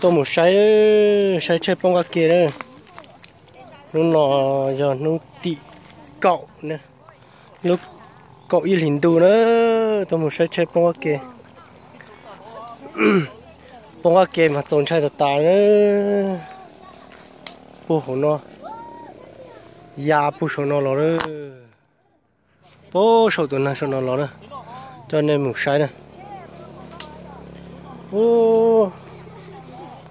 Tuaj mus saib, saib tsheb poob qab ke na. Hnub no yog hnub tim kaum na, lub kaum ib hlis ntuj na. Tuaj mus saib tsheb poob qab ke. Poob qab ke mas txaus ntshai tas tas na. Puag hauv no, ya puag saum no los na. Puag saum tus neeg saum no los na, coj nej mus saib na. Ub,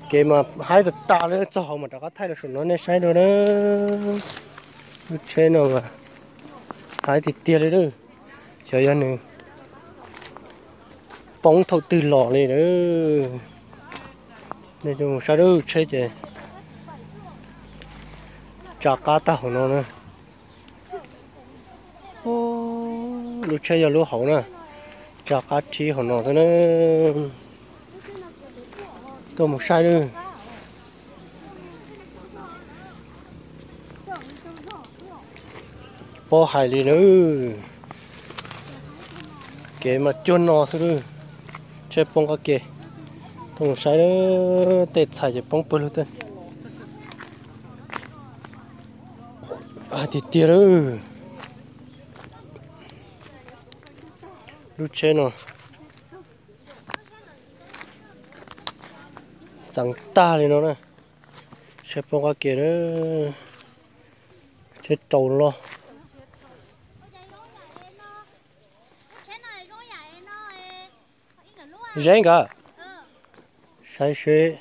kev mas haib tas tas li, txog hauv mas rov qab thaij los saum no nej saib dua na. Lub tsheb no mas haib tiag tiag li lawm, xyov yog nws poob thaum twg los li lawm. Nej mus saib lub tsheb ces tsa qab tag hauv no na. Lub tsheb yog lub hauv na, tsa qab thib hauv no xwb na. Tuaj mus saib lawm. Paub hais li na, kev mas cuag no xwb lawm, tsheb poob qab ke. Tuaj mus saib, tej txhais ces poob pawg lug tej. Tiag tiag lawm, lub tsheb no txeev tag li no na. Tsheb poob qab ke na, tsheb rau log. Zeb nkawd, saib seb.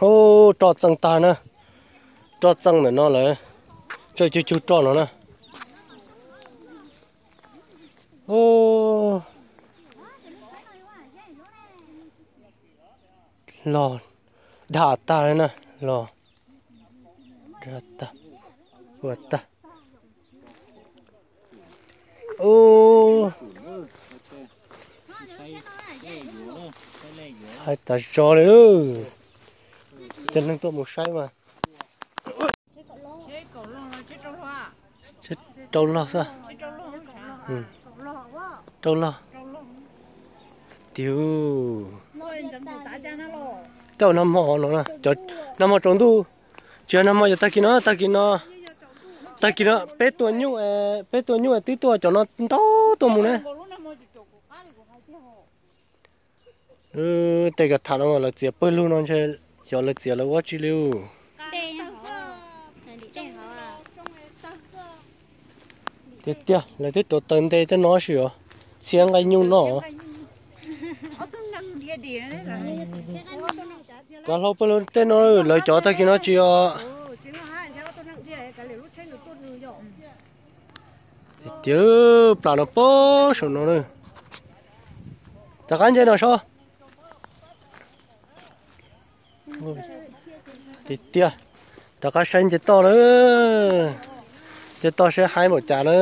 Ub, roj txeej tag na, roj txeej ntawm no lawm, tsawg cug cug roj no na. Ub, log dham tag li na, log dham tag, ua tag. Ub, haib tas zog li lawm, cov neeg tuaj mus saib mas. Rau log xwb, rau log. Tiag, tej nag hmo no, nag hmo tsaus ntuj, tsis yog nag hmo, yog tag kis no, tag kis no, tag kis no peb tua nyuj, peb tua nyuj twb tuaj cov no ntau tuaj mus ne. Tej kav tham no lawv txiav pawg lug no ntshe xyov lawv txiav lawv ua tsi li. Tiag tiag, lawv twb tuav taws nte tej no sis os, txhiab nqaij nyuj no. Kav hlau pawg lug tej no lawv cov tag kis no tsis os. Tiag, plam no puag saum no na. Rov qab nce no sob. Tiag tiag, rov qab saib nce toj na, nce toj saib haib npaum cas na.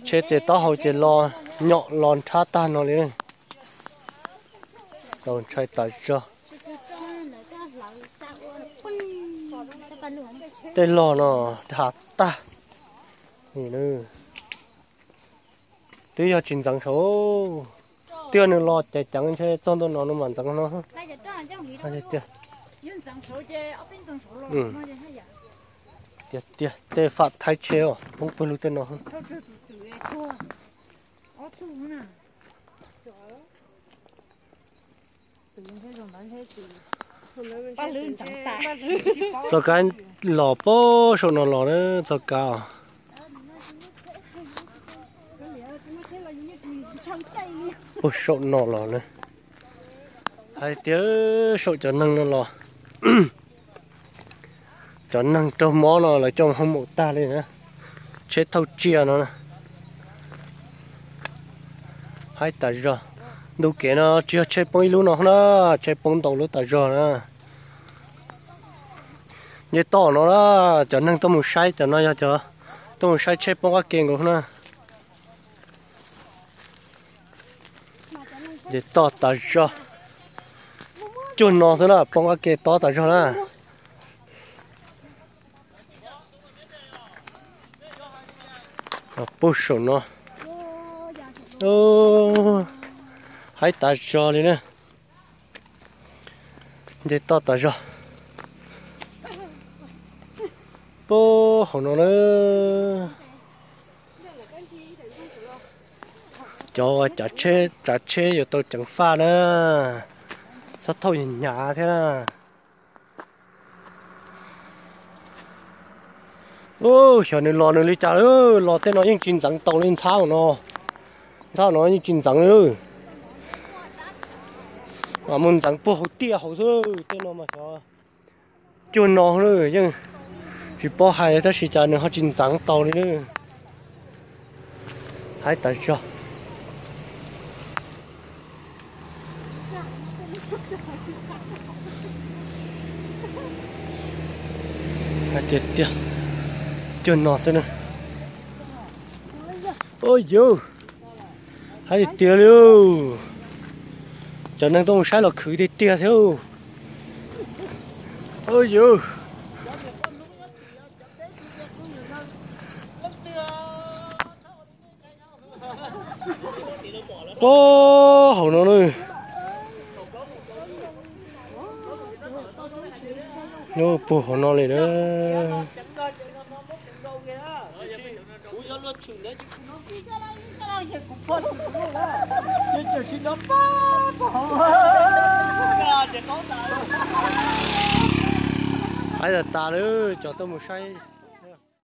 Tsheb ces taub hau ces los nyom los nrhab tag no li. Txaus ntshai tas zog. Tej log no dham tag. Twb yog tsis ntxeev saud, twb yog nws los ceev ceev ntshe txog ntua no nws mam ntxeev no. Tiag, tiag tiag, tej fam thaib tsheb os, poob pawg lug tej no. Txoj kab los puag saum no los na, txoj kab os. Puag saum no los na. Hais tias saum cov neeg no los, cov neeg raug mob no lawv coj mus hoo maum tag li na. Tsheb thauj tsiaj no na. Haib tas zog. Ntu kev no tsis yog tsheb poob ib lub no na, tsheb poob ntau lub tas zog na. Nce toj no na, cov neeg tuaj mus saib, cov no yog cov tuaj mus saib tsheb poob qab ke nkaus na. Nce toj tas zog. Cuag no xwb na, poob qab ke tob tas zog na. Puag saum no. Haib tas zog li na. Nce toj tas zog. Puag hauv no na. Cov, cov tsav tsheb yuav tau ceev faj na, txhob thauj hnyav thiab na. Ub, xyov nws los nws li cas, los tej no yeej tsis ntxeev tau li ntxhab no. Ntxhab no yeej tsis ntxeev li. Mas mus ntxeev puag hauv tiaj hauv xwb, tej no mas xyov cuag no xwb, yeej tsis paub hais tab sis cas nws ho tsis ntxeev tau li na. Haib tas zog. Haib tiag tiag, cuag no xwb na. Ua yus, haib tiag tiag li. Cov neeg tuaj mus saib los khwv tiag tiag thiab. Ua yus. Puag hauv no na. Puag hauv no li na. Haib tas tas lawm, cov tuaj mus saib.